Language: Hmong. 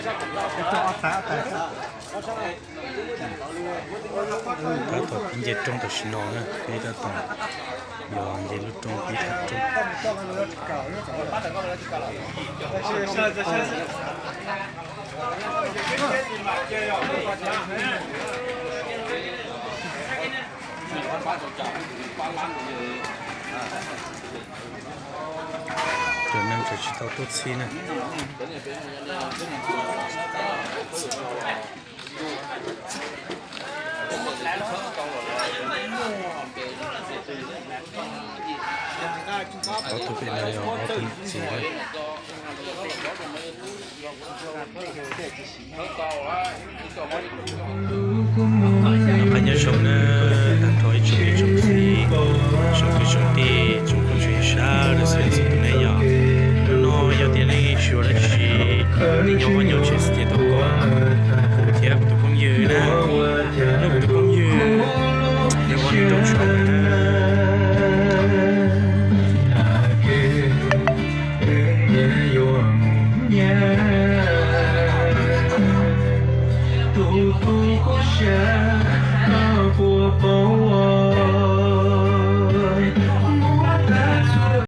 Tab tom pib nce roob tam sim no na, peb tab tom yog nce lub roob pib thaj roob. Cov neeg tseem tsis tau tuaj txhij na. Ob tug pem no yog ob tug niam txiv. Noj qab nyob zoo na, tag nrho ib tsoom niam tsoom txiv, tsoom kwv tsoom tij, tsoom phooj ywg sawv daws txhua tus nej yom. Hnub no yog tias nej sawv daws dab tsi, nej nyob vaj nyob tsev xwb ces thov kom kuv thiab kuv tus phooj ywg na, kuv tus phooj ywg, nws ua nws rooj tshoob na. Tus kuv kuj sawv